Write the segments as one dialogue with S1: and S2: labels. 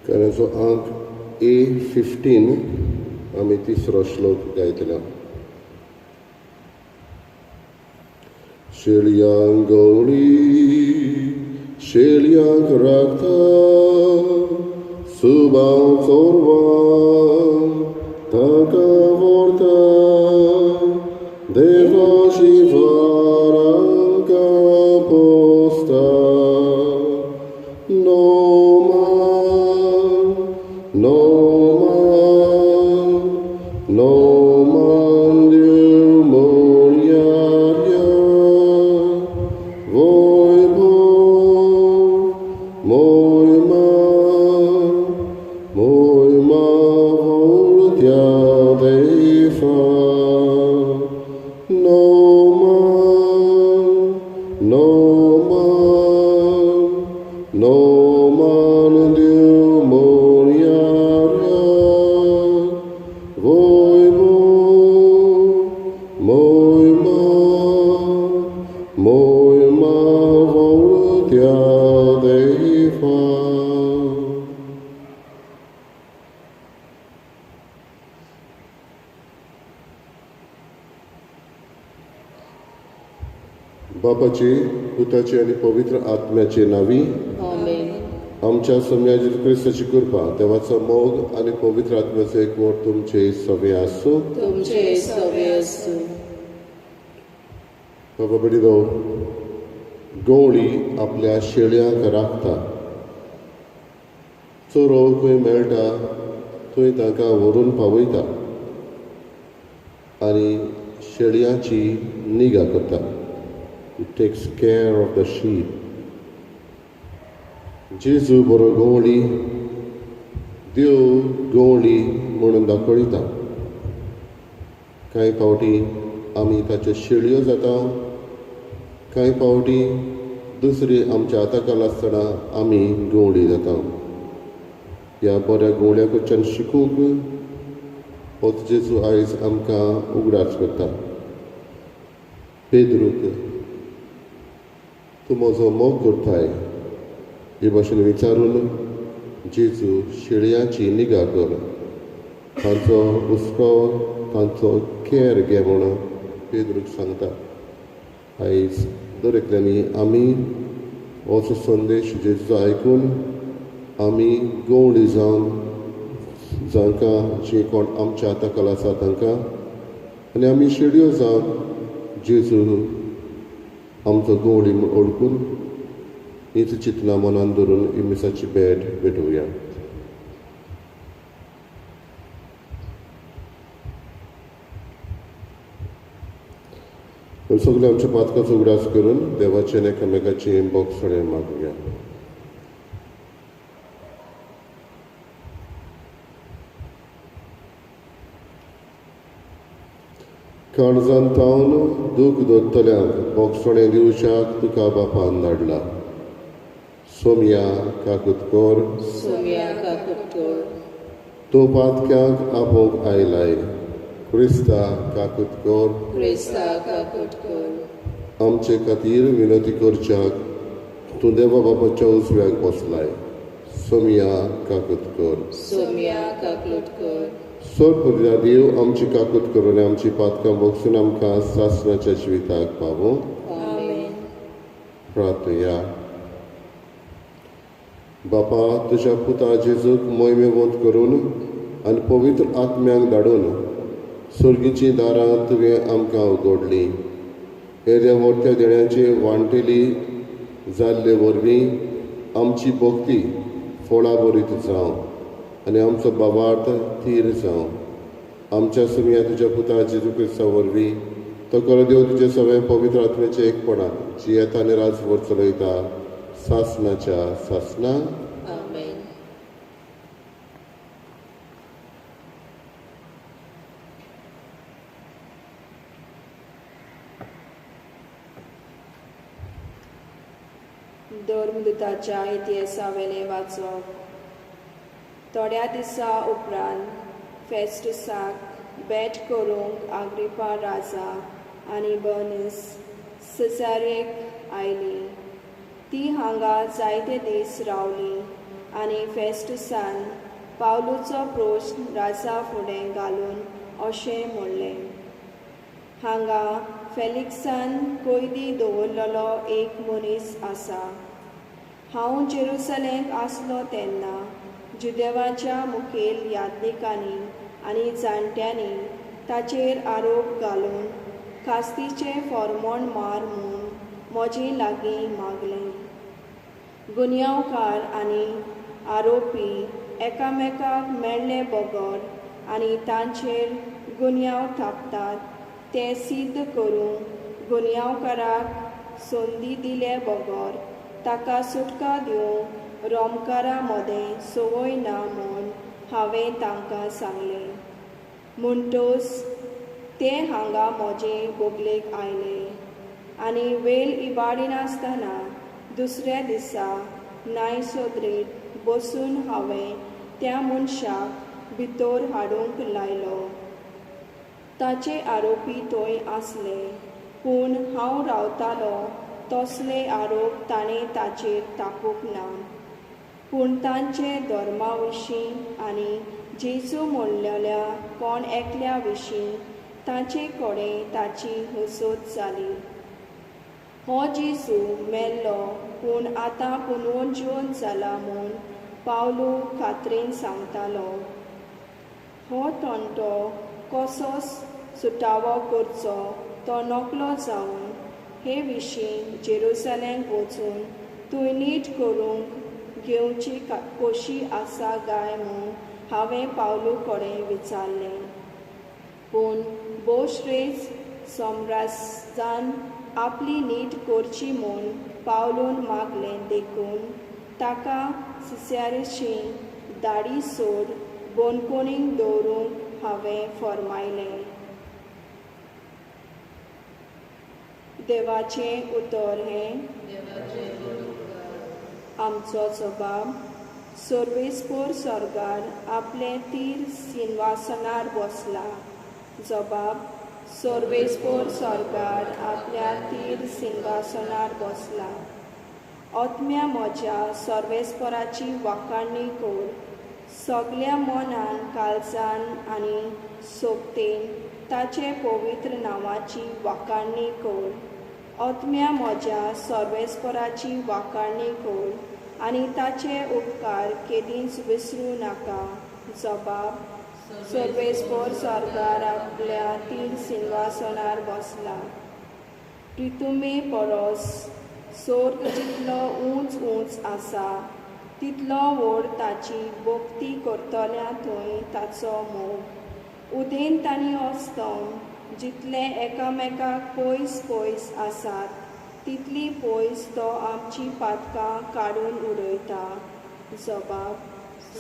S1: कानाचो आंक A15 आमी तिसरो श्लोक गायतले. शेळयांक गवळी शेळयांक राखता सुबाव चोरवां ताका व्हरता देवा शिवारांक पोसता. No man, no man, no man dew voi bo, moi ma voltia dei fa. No man, no man, no man dew moriaria voi bo, moi ma voltia dei fa. बापाचे, पुताचे आनी पवित्र आत्म्याचे नावी
S2: आमेन.
S1: आमच्या सम्या जेजू क्रिस्ताची कृपा, देवाचो मोग आनी पवित्र आत्म्याचो एकवट तुमचे सवे आसूं.
S2: तुमचे सवे आसूं.
S1: बाबा बडिलो, गवळी आपल्या शेळयांक राखता. चोरो खंय मेळटा थंय तांकां व्हरून पावयता आनी शेळयांची निगा करता. He takes care of the sheep. जेजू बरो गवळी, देव गवळी म्हणून दाखयता. कांय फावटी आमी ताच्यो शेळयो जाता, कांय फावटी दुसरी आमच्या हाताखाल आसतना आमी गवळी जाता. ह्या बऱ्या गवळ्या कडच्यान शिकूंक होच जेजू आयज आमकां उगडास करता. पेद्रूक तूं म्हजो मोग करताय हे भाशेन विचारून जेजू शेळयांची निगा कर, तांचो हुस्को, तांचो केर घे म्हणून पेद्रूक सांगता. आयज दर एकल्यांनी आमी होचो संदेश जेजूचो आयकून आमी गवळी जावन जांकां जी कोण आमच्या हाताखाल आसा तांकां आनी आमी शेळयो जावन जेजू आमचो गवळी म्हूण ओळखून हीच चिंतनां मनान धरून ही मिसाची भेट भेटोवया. सगळे आमच्या पातकाचो उगडास करून देवाचे आनी एकामेकाचे बोगसणे मागुया. काळजान तावन दूख दवरतल्यांक बोगसणें दिवच्याक तुका बापान धाडला. सोमया काकूत कर,
S2: सोमया काकूत कर.
S1: तूं पातक्यांक आपोवंक आयलाय, क्रिस्ता काकूत कर,
S2: क्रिस्ता काकूत कर.
S1: आमचे खातीर विनंती करच्याक तूं देवा बापाच्या उजव्याक बसलाय. सोमया काकूत कर,
S2: सोमया काकूत कर.
S1: सोर देव आमची काकूत करून आमची पातकां बोगसून आमकां सासणाच्या जिविताक पावूं.
S2: आमेन.
S1: प्रार्थया. बापा, तुज्या पुता जेजूक मोहिमेवंत करून आनी पवित्र आत्म्यांक धाडून सर्गीचीं दारां तुवें आमकां उगडलीं. येद्या व्हडत्या देण्याचे वांटेली जाल्ले वरवीं आमची भक्ती फळां बरीत जावं आनी आमचो बाबार्थ थीर जावं. आमच्या सुमया तुज्या पुता जेजू क्रिस्ता वरवीं तो करो देव तुजे सगळे पवित्र आत्म्याचे एकपणान जियेता आनी राजभर चलयता सासनाच्या सासना.
S2: आमेन.
S3: धर्मदूताच्या इतिहासावेलें वाचप. थोड्या दिसा उपरांत फेस्टुसाक भेट करूंक आग्रिपा राजा आनी बर्निस सिसारेक आयली. ती हांगा जायते दीस रावली आनी फेस्टुसान पावलूचो प्रस्न राजा फुडें घालून अशें म्हणलें, हांगा फेलिक्सान कैदी दवरलेलो एक मनीस आसा. हांव जेरुसलेमाक आसलो तेन्ना जुदेवाच्या मुखेल याज्ञिकांनी आनी जाणट्यांनी ताचेर आरोप घालून खास्तीचें फॉर्मोण मार म्हूण म्हजे लागीं मागलें. गुन्यांवकार आनी आरोपी एकामेकाक मेळ्ळे बगर आनी तांचेर गुन्यांव थापतात ते सिद्ध करूंक गुन्यांवकाराक संदी दिले बगर ताका सुटका दिवंक रोमकारां मदें संवय ना म्हूण हांवें तांकां सांगलें. म्हणटच ते हांगा म्हजे बोगलेक आयले आनी वेळ इबाडिनासतना दुसऱ्या दिसा न्यायसदरेंत बसून हांवें त्या मनशाक भितर हाडूंक लायलो. ताचे आरोपी थंय आसले, पूण हांव रावतालो तसले आरोप ताणें ताचेर तापूंक ना. पूण तांचे धर्मा विशीं आनी जेजू म्हणलेल्या कोण एकल्या विशीं ताचे कडेन ताची हसत जाली. हो जेजू मेल्लो पूण आतां पुनवून जिवन जाला म्हूण पावलू खात्रेन सांगतालो. हो तंटो कसो सुटावो करचो तो नकलो जावन हे विशीं जेरुसलेमाक वचून थंय नीट करूंक घेवची कशी आसा काय म्हूण हांवें पावलू कडेन विचारलें. पूण भोवश्रेश सम्राजान आपली नीट करची म्हूण पावलून मागलें देखून ताका सिस्यारशी दाडी सोड बंदखणीक दवरूंक हांवें फर्मायलें. देवाचें उतर हें आमचो जबाब. सर्वेस्पोर स्वर्गार आपलें तीर सिंहासनार बसला. जबाब. सर्वेस्पोर स्वर्गार आपल्या तीर सिंहासनार बसला. आत्म्या म्हज्या सर्वेस्पोराची वाखाणणी कर. सगल्या मनान काळजान आनी सोबतेन ताचे पवित्र नांवाची वाखाणणी कर. आत्म्या म्हज्या सर्वेस्पोराची वाखाणणी कर आनी ताचे उपकार केदींच विसरूं नाका. जबाब. सर्वेस्पोर स्वर्गार आपल्या तीन सिंहासनार बसला. प्रितुमे परस स्वर्ग जितलो उंच उंच आसा तितलो व्हड ताची भक्ती करतल्या थंय ताचो मोग. उदेंत आनी अस्तम जितले एकामेकाक पयस पयस आसात तितली पयस तो आमची पातकां काडून उडयता. जबाब.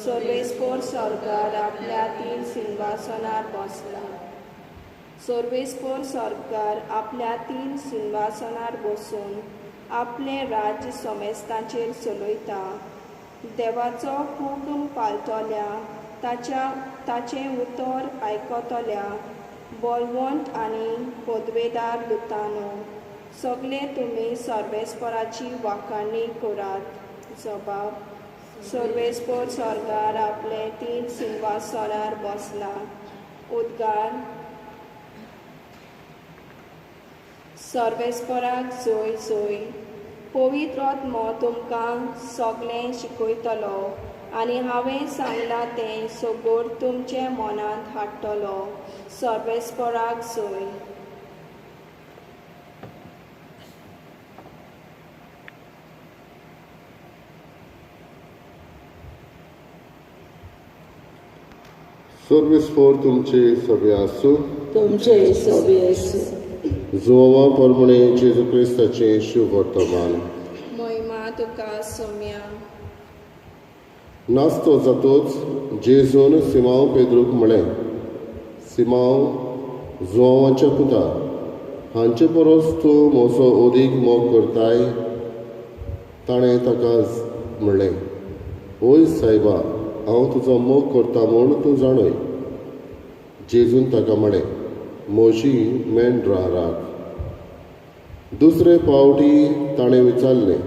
S3: सर्वेस्पोर स्वर्गार आपल्या तीन सिंहासनार बसला. सर्वेस्पोर स्वर्गार आपल्या तीन सिंहासनार बसून आपलें राज्य समेस्तांचेर चलयता. देवाचो हुकूम पाळटल्या ताचें उतर आयकतल्या बलवंत आनी पदवेदार दुतानो सगळे तुमी सर्वेस्पोराची वाखाणणी करात. जबाब. सर्वेस्पोर स्वर्गार आपले तीन सिंहासनार बसला. उद्गार. सर्वेस्पोराक जोय जोय. पवित्र आत्मो तुमकां सगळें शिकयतलो आनी हांवें सांगलां तें सगळें तुमचे मनांत हाडटलो. सर्वेस्पोराक जोय.
S1: सर्वेस्पोर तुमचे सगळे आसूं.
S2: तुमचे सगळे आसूं.
S1: जुवां परमणे जेजू क्रिस्ताचें शुभ वर्तमान.
S3: मोहिमा तुका सोम्या.
S1: नास्तो जातोच जेजून सिमांव पेद्रूक म्हळें, सिमांव जुवांच्या पुता, हांचे परस तूं म्हजो अदीक मोग करताय? ताणें ताका म्हणलें, ओय सायबा, हांव तुजो मोग करता म्हूण तूं जाणय. जेजून ताका म्हळें, म्हजी मेंढरां राख. दुसरे पावटी ताणें विचारलें,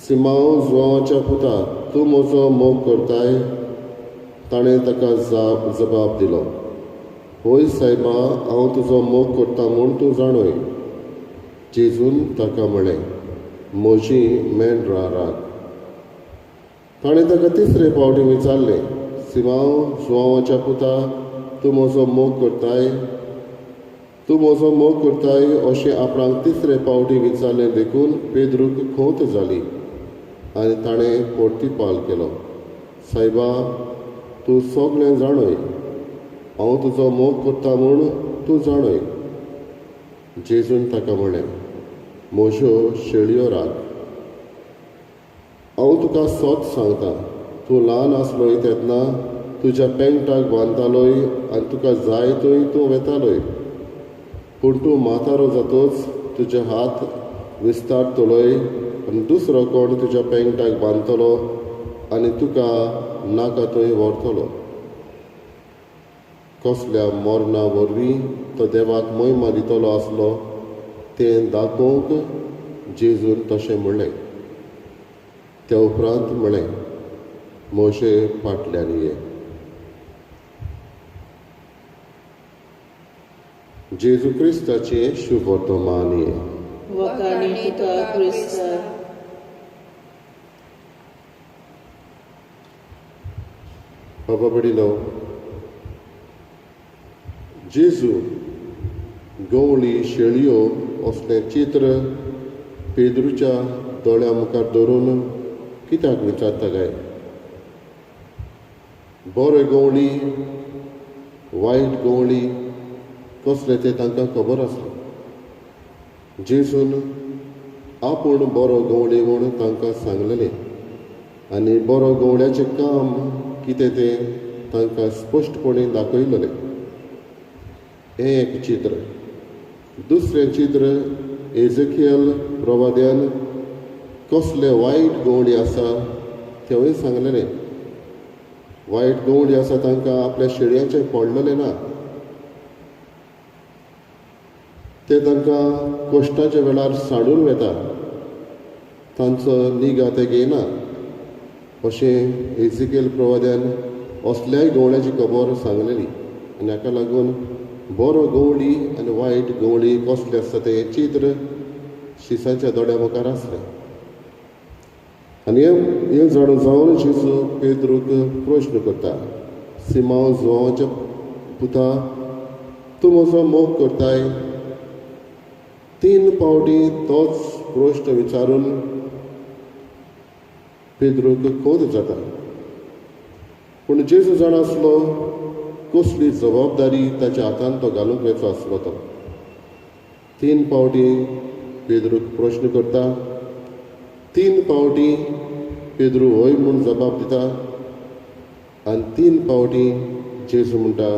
S1: सिमांव जुवांवाच्या पुता, तूं म्हजो मोग करताय? ताणें ताका जबाब दिलो, हय सायबा, हांव तुजो मोग करता म्हूण तूं जाणय. जेजून ताका म्हळें, म्हजी मेंढरां राख. ताणें ताका तिसरे फावटी विचारलें, सिमांव जुवांवाच्या पुता, तूं म्हजो मोग करताय? तूं म्हजो मोग करताय अशें आपणाक तिसरे फावटी विचारलें देखून पेद्रूक खंत जाली आनी ताणें पोर्तिपाल केलो, सायबा, तूं सगळें जाणय, हांव तुजो मोग करता म्हूण तूं जाणय. जेजून ताका म्हळें, म्हज्यो शेळयो राख. हांव तुका सत सांगता, तूं ल्हान आसलोय तेन्ना तुज्या पेंटाक बांदतालोय आनी तुका जाय थंय तूं वेतालोय, पूण तूं म्हातारो जातोच तुजे हात विस्तारतलोय आनी दुसरो कोण तुज्या पेंटाक बांदतलो आनी तुका नाका थंय व्हरतलो. कसल्या मरणा वरवीं तो देवाक महिमा दितलो आसलो तें दाखोवंक जेजून तशें म्हणलें. त्या उपरांत म्हळें, म्हजे फाटल्यान ये. जेजू क्रिस्ताचें शुभवर्तमान हें.
S2: वखाणी तुका क्रिस्ता.
S1: बाबा बडिलो, जेजू गवळी शेळयो असलें चित्र पेद्रूच्या दोळ्या मुखार धरून कित्याक विचारता काय? बरे गवळी वायट गवळी कसले तें तांकां खबर आसलें. जेजून आपूण बरो गवळी म्हूण तांकां सांगलेलें आनी बरो गवळ्याचें काम कितें तें तांकां स्पश्टपणे दाखयलेलें. हें एक चित्र. दुसरें चित्र एजेकियल प्रवाद्यान कसले वायट गवळी आसा तेंवूय सांगलेलें. वायट गवळी आसा तांकां आपल्या शेळयांचें पडलेलें ना, ते तांकां कश्टाच्या वेळार सांडून वेता, तांचो निगा ते घेयना अशें एजेकियल प्रवाद्यान असल्याय गवळ्याची खबर सांगलेली. आनी हाका लागून बरो गवळी आनी वायट गवळी कसले आसता तें चित्र शिसांच्या दोळ्या मुखार आसलें. आनी हें जाणून जावन जेजू पेद्रूक प्रश्न करता, सिमांव जुवांवाच्या पुता, तूं म्हजो मोग करताय? तीन फावटी तोच प्रश्न विचारून पेद्रूक खंत जाता. पूण जेजू जाणा आसलो कसली जबाबदारी ताच्या हातान तो घालूंक वेचो आसलो. तो तीन फावटी पेद्रूक प्रश्न करता, तीन फावटी पेद्रू हय म्हूण जबाब दिता आनी तीन फावटी जेजू म्हणटा,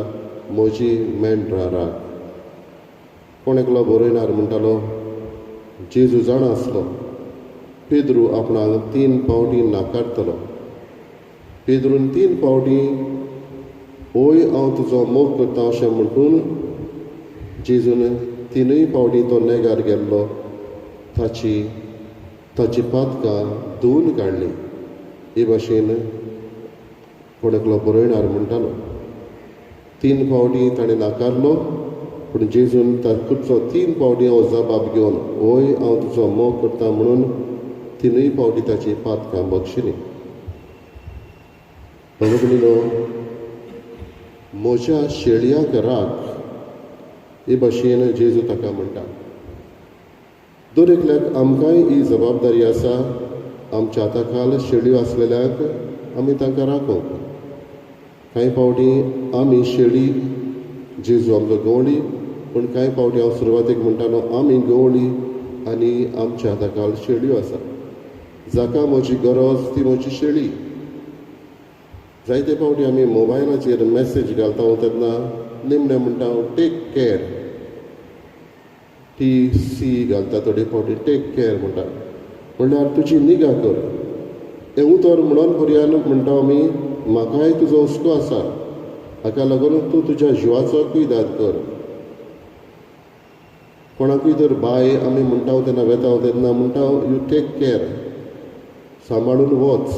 S1: म्हजी मेंढरां राख. कोण एकलो बरयणार म्हणटालो, जेजू जाणा आसलो पेद्रू आपणाक तीन फावटी नाकारतलो. पेद्रून तीन फावटी हय हांव तुजो मोग करता अशें म्हणून जेजून तिनूय फावटी तो नेगार गेल्लो, ताची पातकां धुवन काडली. हे भाशेन कोण एकलो बरयणार म्हणटालो. तीन फावटी ताणें नाकारलो, पूण जेजून ताचो तीन फावटी हो जबाब घेवन हय हांव तुजो मोग करता म्हणून तिनूय फावटी ताची पातकां बक्षिली. बाबा, म्हज्या शेळयांक राख हे भाशेन जेजू ताका म्हणटा. दर एकल्याक आमकांय ही जबाबदारी आसा, आमच्या हाता खाल शेळयो आसलेल्यांक आमी तांकां राखूंक. कांय फावटी आमी शेळी, जेजू आमचो गवळी, पूण कांय फावटी हांव सुरवातेक म्हणटालो आमी गवळी आनी आमच्या हाता खाल शेळयो आसा. जाका म्हजी गरज ती म्हजी शेळी. जायते फावटी आमी मोबायलाचेर मॅसेज घालता तेन्ना निमणें म्हणटा टेक केर, टी सी घालता थोडे फावटी टेक केर म्हणटा, म्हणल्यार तुजी निगा कर. हें उतर म्हणून पर्यान म्हणटा आमी, म्हाकाय तुजो हुस्को आसा, हाका लागून तूं तुज्या जिवाचो कुयदाद कर. कोणाकूय तर बाय आमी म्हणटा तेन्ना वेता तेन्ना म्हणटा you take care, सांबाळून वच.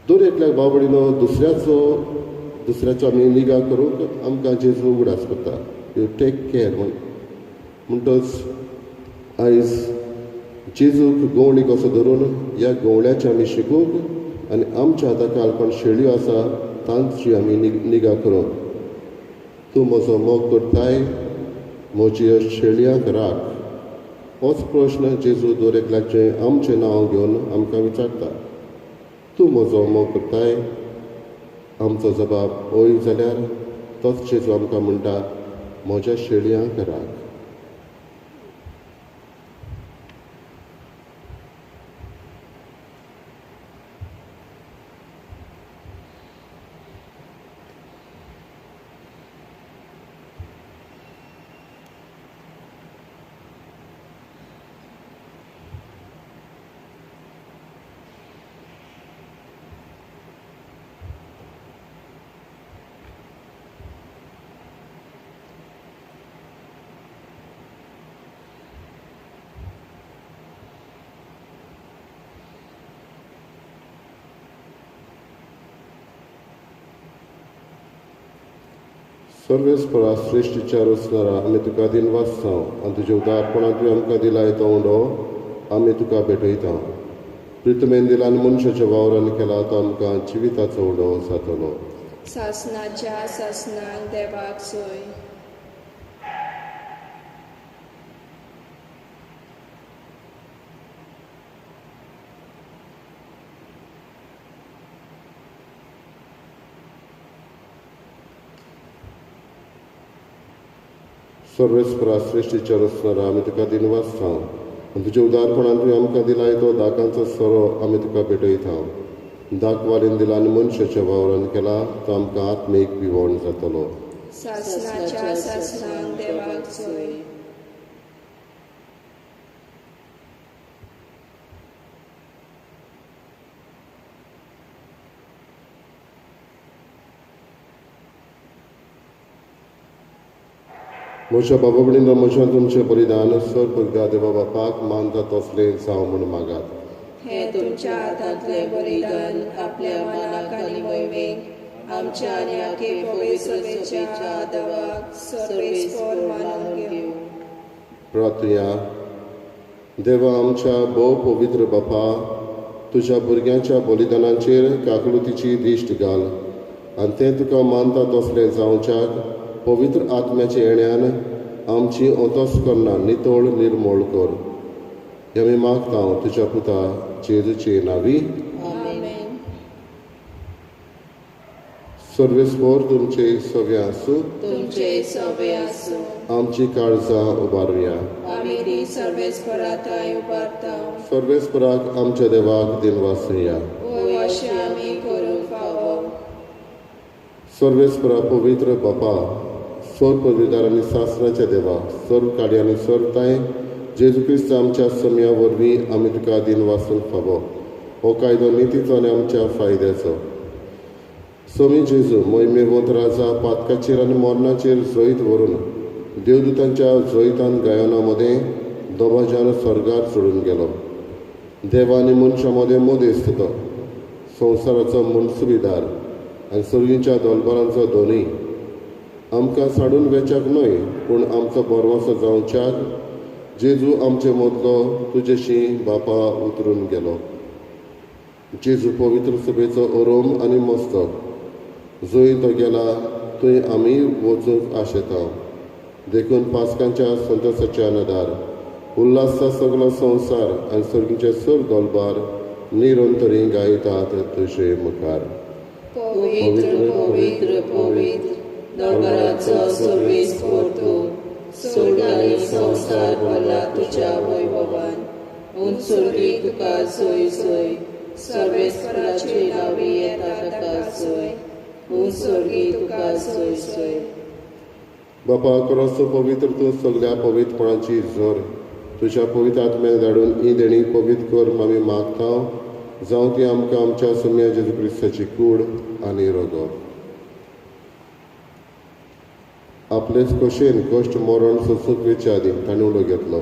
S1: दर एकल्याक बाबडीनो दुसऱ्याचो आमी निगा करूंक आमकां जेजू उगडास करता, you take care म्हण. म्हणटच आयज जेजूक गवळी कसो धरून ह्या गवळ्याचे आमी शिकूंक आनी आमच्या हाता खाल कोण शेळयो आसा तांची आमी निगा करूंक. तूं म्हजो मोग करताय, म्हजी शेळयांक राख. होच प्रश्न जेजू दर एकल्याचें आमचें नांव घेवन आमकां विचारता. तूं म्हजो मोग करताय? आमचो जबाब हय जाल्यार तोच जेजू आमकां म्हणटा, म्हज्या शेळयांक राख. सर्वेस्परा श्रेश्ठीच्या रचणारा आमी तुका दिनवासता आनी तुज्या उदारपणान तुवें आमकां दिलाय तो उंडो आमी तुका भेटयता. प्रितमेन दिला आनी मनशाच्या वावरान केला तो आमकां जिविताचो उंडो जातलो.
S3: सासनाच्या सासनाक देवाक सोय.
S1: सर्वेस्परा श्रेश्ठीच्या रचणारा आमी तुका दिनवासता आनी तुज्या उदारपणान तुवें आमकां दिलाय तो दाकांचो सोरो आमी तुका भेटयता. दाकवालीन दिला आनी मनशाच्या वावरान केला तो आमकां आत्मीक पिवण जातलो.
S3: सासनाच्या सासनाक देवाक सोय.
S1: म्हज्या बाबा भयणींनो, म्हज्या तुमचें बलिदान सर पगदा देवा बापाक मानता तसलें जावं म्हूण मागात.
S2: हें तुमच्या हातांतलें बलिदान आपल्या मनाक आनी मोहिमेक आमच्या आनी आखे पवित्र सभेच्या देवाक सर्वेस्पर मानून घेवं.
S1: प्रार्थया. देवा आमच्या भोव पवित्र बापा, तुज्या भुरग्यांच्या बलिदानाचेर काकलुतीची दिश्ट घाल आनी तें तुका मानता तसलें जावच्याक पवित्र आत्म्याच्या येण्यान आमची अंतस्करणां नितळ निर्मूळ कर. हें आमी मागता तुज्या पुता जेजूचे नांवी.
S2: आमेन.
S1: सर्वेस्पर तुमचे सवे आसूं.
S2: तुमचे सवे आसूं.
S1: आमची काळजां उबारुया.
S2: आमी ती सर्वेस्परा थंय उबारता.
S1: सर्वेस्पराक आमच्या देवाक दिनवासया.
S2: वय अशें आमी करूंक फावो.
S1: सर्वेस्परा पवित्र बापा, सर्व पदवीदार आनी सासणाच्या देवा, सर्व काडी आनी सर्व तांय जेजू क्रिस्त आमच्या समया वरवीं आमी तुका दिनवासूंक फावो. हो कायदो नितीचो आनी आमच्या फायद्याचो. सोमी जेजू मोहिमेवंत राजा पातकाचेर आनी मरणाचेर जैत व्हरून देवदूतांच्या जैतान गायना मदें दबाज्यान स्वर्गार चडून गेलो. देवा आनी मनशां मदें मदेस्त तो, संवसाराचो मनसुबीदार आनी सर्गीच्या दोलबारांचो दोनूय. आमकां साडून वेच्याक न्हय पूण आमचो बरवसो जावच्याक जेजू आमचे मदलो तुजेशी बापा उतरून गेलो. जेजू पवित्र सभेचो अरोम आनी मस्तक, जंय तो गेला थंय आमी वचूंक आशेता. देखून पास्कांच्या संतोसाच्या नदार उल्हासता सगलो संवसार आनी सर्गीचे सर्व दोलबार निरंतरी गायतात तुजे मुखार.
S2: पवित्र पवित्र पवित्र दरबाराचो सर्वेस्पर तूं, स्वर्ग आनी संवसार भरला तुज्या वैभवान. उंच स्वर्गी तुका सोय सोय, सर्वेस्पराचे नांवी येता ताका सोय. उंच स्वर्गी तुका सोय सोय.
S1: बापा क्रोसो पवित्र तूं सगल्या पवित्रपणाची झर, तुज्या पवित्र आत्म्याक धाडून ही देणी पवित्र कर आमी मागता, जावं ती आमकां आमच्या सोम्या जेजू क्रिस्ताची कूड आनी रगत. आपलेच कशेन कश्ट मरण सोसूंक वेचे आदीं ताणें उलो घेतलो.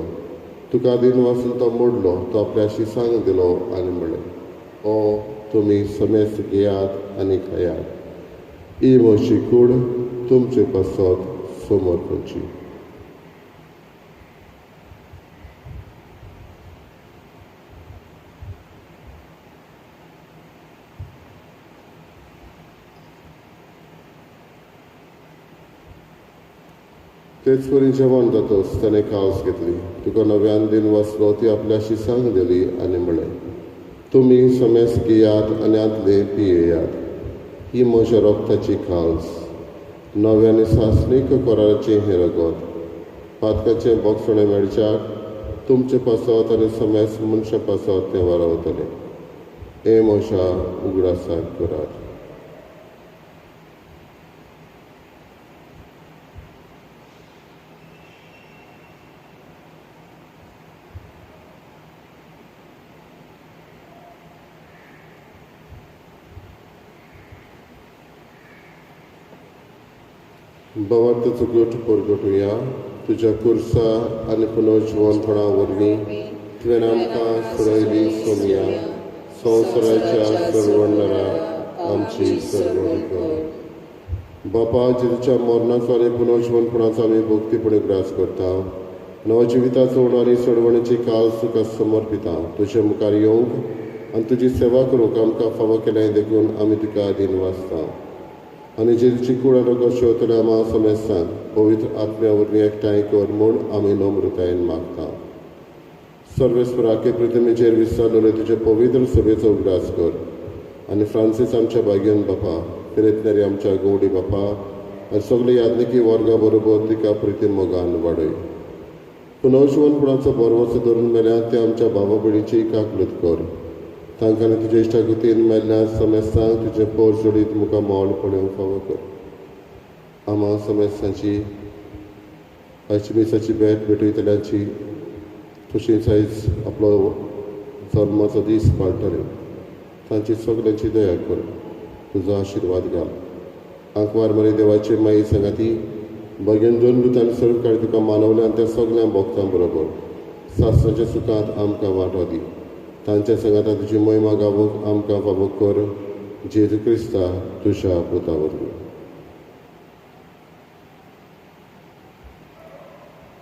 S1: तुका दिनवासून तो मोडलो, तो आपल्या शिसांक दिलो आनी म्हणलें, ओ तुमी समेस्त घेयात आनी खायात, ही म्हजी कूड तुमचे पासत समर्पणची. तेच परी जेवण जातच ताणें कावस घेतली, तुका नव्यान दिन वाचलो, ती आपल्या शिसांक दिली आनी म्हणलें, तुमी समेस्त घेयात आनी आतले पियेयात, ही म्हज्या रोगताची काल्स, नव्या आनी सासणीक कराराचें हें रगत, पातकाचें बोगसणें मेळच्याक तुमचे पासत आनी समेस्त मनशां पासत तें वारावतलें. हें म्हज्या उगडासाक करात. भावार्थाचो गोट परगटुया. तुज्या कुर्सा आनी पुनर्जिवनपणा वरवीं तुवें आमकां सोडयली सोमया, संवसाराच्या सरवणरा आमची सरवण कर. बापा, जेजूच्या मरणाचो आनी पुनर्जिवनपणाचो आमी भक्तीपणी ग्रास करता, नवजिविताचो उणो आनी सोडवणेची काल तुका समर्पिता. तुजे मुखार येवंक आनी तुजी सेवा करूंक आमकां फावो केलें देखून आमी तुका दिनवासता. आनी जेजूची कूड आनी रगत शेवतल्या आमा समेस्तान पवित्र आत्म्या वरवीं एकठांय कर म्हूण आमी नम्रतायेन मागता. सर्वेस्पराके पृथ्वीचेर विसरलेले तुजे पवित्र सभेचो उगडास कर आनी फ्रांसीस आमच्या भाग्यन बापा, फिरेतनेरी आमच्या गौडी बापा आनी सगळे याज्ञिकी वर्गा बरोबर तिका प्रिती मोगान वाडय. पुनर्जिवनपणाचो बरवसो धरून मेल्या ते आमच्या भावा भयणीची काकलूत कर. तांकां तुज्या इश्टागतीन मेल्ल्या समेस्तांक तुजें पोर जोडीत मुखार मोल पळोवंक फावो कर. आमा समेस्तांची आयची मिसाची भेट भेटयतल्यांची तशीच आयज आपलो जल्माचो दीस पाळटले तांची सगल्यांची दया कर, तुजो आशिर्वाद घाल. आंकवार मरे देवाचे माई सांगाती भगेन दोन दुतान सर्व काळ तुका मानवल्या आनी त्या सगळ्या भक्तां बरोबर सासणाच्या सुखांत आमकां वांटो दी. तांच्या सांगाता तुजी महिमा गावोंक आमकां फावो कर, जेजू क्रिस्ता तुज्या पुता वरवीं.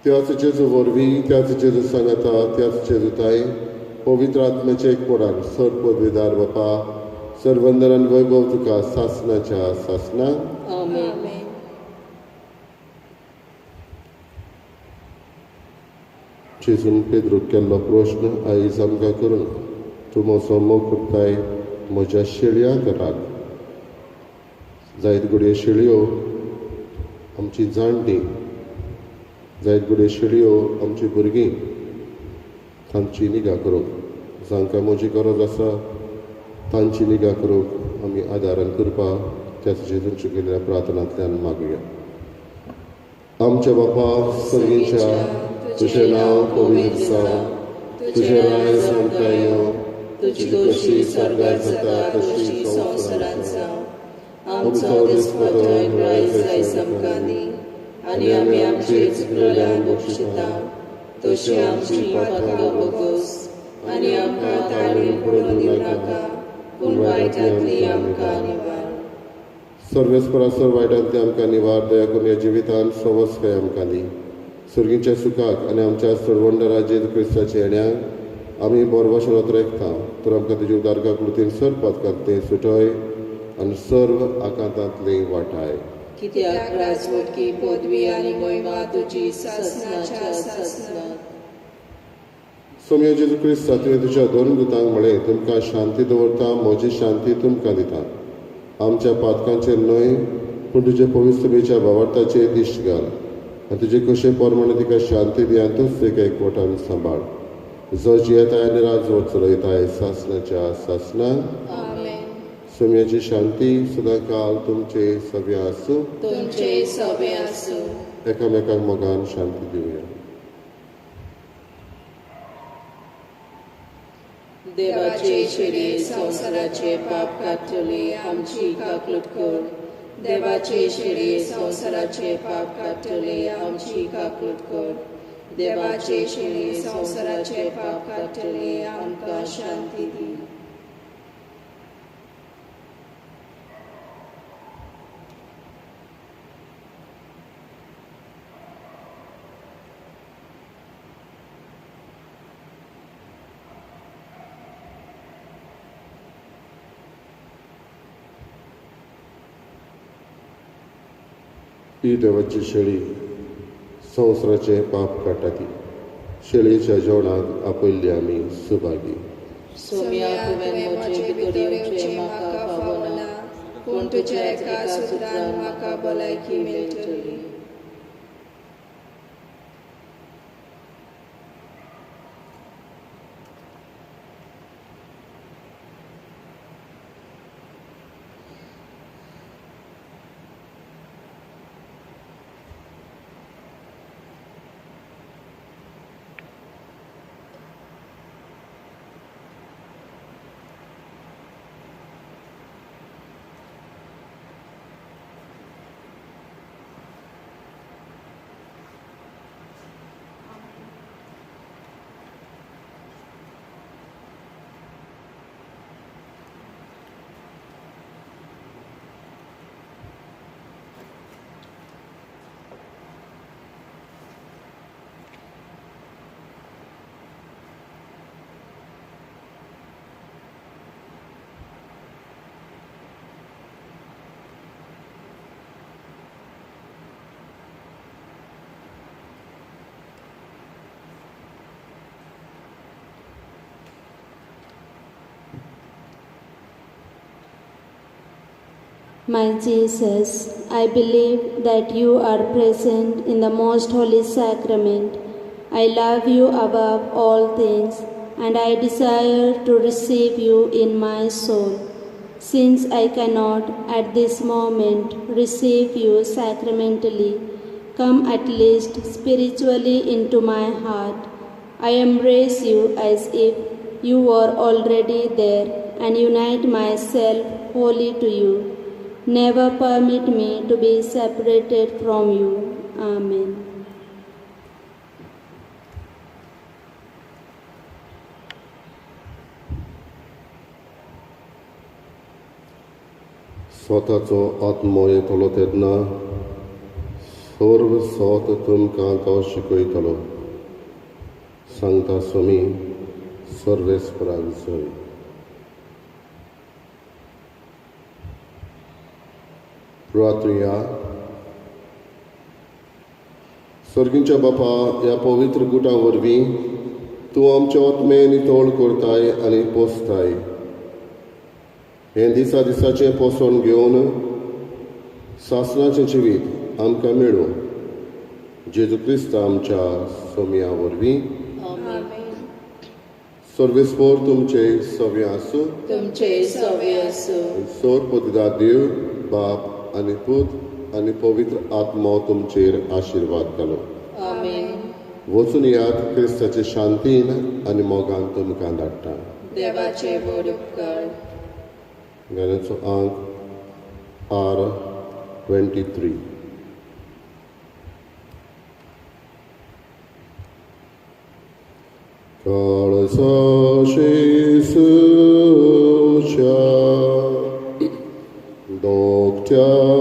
S1: त्याच जेजू वरवीं, त्याच जेजू सांगाता, त्याच जेजू ताय पवित्र आत्म्याचे एकवटान सर पदवीदार बापा, सर्वंदरान वैभव तुका सासणाच्या सासणाक.
S2: आमेन.
S1: जेजून पेद्रूक केल्लो प्रश्न आयज आमकां करूं, तूं म्हजो मोग करताय, म्हज्या शेळयांक राख. जायत घडये शेळयो आमची जाणटी, जायत घडये शेळयो आमची भुरगीं, तांची निगा करूंक, जांकां म्हजी गरज आसा तांची निगा करूंक आमी आदारान करपाक त्याच जेजून शिकयल्ल्या प्रार्थनांतल्यान मागुया. आमच्या बापा सर्गीच्या, तुझें नांव पवित्र जावं, तुझें राज्य आमकां येवं, तुजी कशी स्वर्गार जाता तशी संवसारांत जावं.
S2: आमचो दिसपटो आयज आमकां दी आनी आमी आमचे चुकलेल्यांक बक्षिता तशी आमची पातकां बोगोस आनी आमकां ताळून पडून दिवं नाका, पूण वायटांतली आमकां निवार.
S1: सर्वेस्परा सर वायटांतली आमकां निवार. दया करून ह्या जिवितांत सवस्काय आमकां दी. सुर्गीच्या सुखाक आनी आमच्या सरवंडरा जेजू क्रिस्ताच्या येण्याक आमी बोरवाशनांत रेखता. तर आमकां तुजी उदारका कृतीन सर पातकांतलें सुटय आनी सर्व आकांतांतलें वाटाय.
S2: कित्याक राजवटकी पदवी आनी महिमा तुजी सासणाच्या सासणाक.
S1: सोमया जेजू क्रिस्ता, तुवें तुज्या दोन दुतांक म्हळें, तुमकां शांती दवरता, म्हजी शांती तुमकां दिता. आमच्या पातकांचेर न्हय पूण तुजे पवित्रतेच्या भावार्थाचेर दिश्ट घाल आनी तुजे कशे प्रमाणे तिका शांती दी आनी तूंच तिका एकवटान सांबाळ, जो जियेताय आनी राजवट चलयताय सासणाच्या सासणाक.
S2: आमेन.
S1: सोम्याची शांती सदांकाल तुमचे सगळे आसूं,
S2: तुमचे सगळे आसूं.
S1: एकामेकांक मोगान शांती दिवया.
S2: देवाचे शेळये संवसाराचे पाप काडटले आमची काकलूट कर. देवाचे शेळये संवसाराचे पाप काडटले आमची काकलूट कर. देवाचे शेळी संवसाराचे पाप काडटले, आमकां शांती दी.
S1: ही देवाची शेळी संवसाराचें पाप काडटा ती शेळयेच्या जेवणाक आपयल्ली आमी सुभागी.
S2: सोम्या, तुवें म्हजे भितर येवचें म्हाका फावना, पूण तुज्या एका सुत्रान म्हाका भलायकी मेळटली.
S4: My Jesus, I believe that you are present in the most holy sacrament. I love you above all things, and I desire to receive you in my soul. Since I cannot at this moment receive you sacramentally, come at least spiritually into my heart. I embrace you as if you were already there and unite myself wholly to you. Never permit me to be separated from you. Amen.
S1: स्वताचो आत्मो येतलो तेन्ना सर्व सत तुमकां तो शिकयतलो. सांगता स्वामी, सर्वेस्पराक जय. प्रार्थुया. सर्गींच्या बापा, ह्या पवित्र गुटां वरवीं तूं आमचे आत्मे नितळ करताय आनी पोसताय. हें दिसा दिसाचें पोसण घेवन सासणाचें जिवीत आमकां मेळूं. जेजू क्रिस्त आमच्या सोम्या वरवीं. सर्वेस्पोर तुमचे सवे आसूं.
S2: तुमचे सवे आसूं.
S1: सोर पतिदा देव बाप आनी पूत आनी पवित्र आत्मो तुमचेर आशिर्वाद घालो.
S2: आमेन.
S1: वचून यात क्रिस्ताचे शांतीन आनी मोगान तुमकां धाडटा.
S2: देवाचे व्हड उपकार.
S1: गाण्याचो आंक R23. काळसाशे सुच्या दोकट्या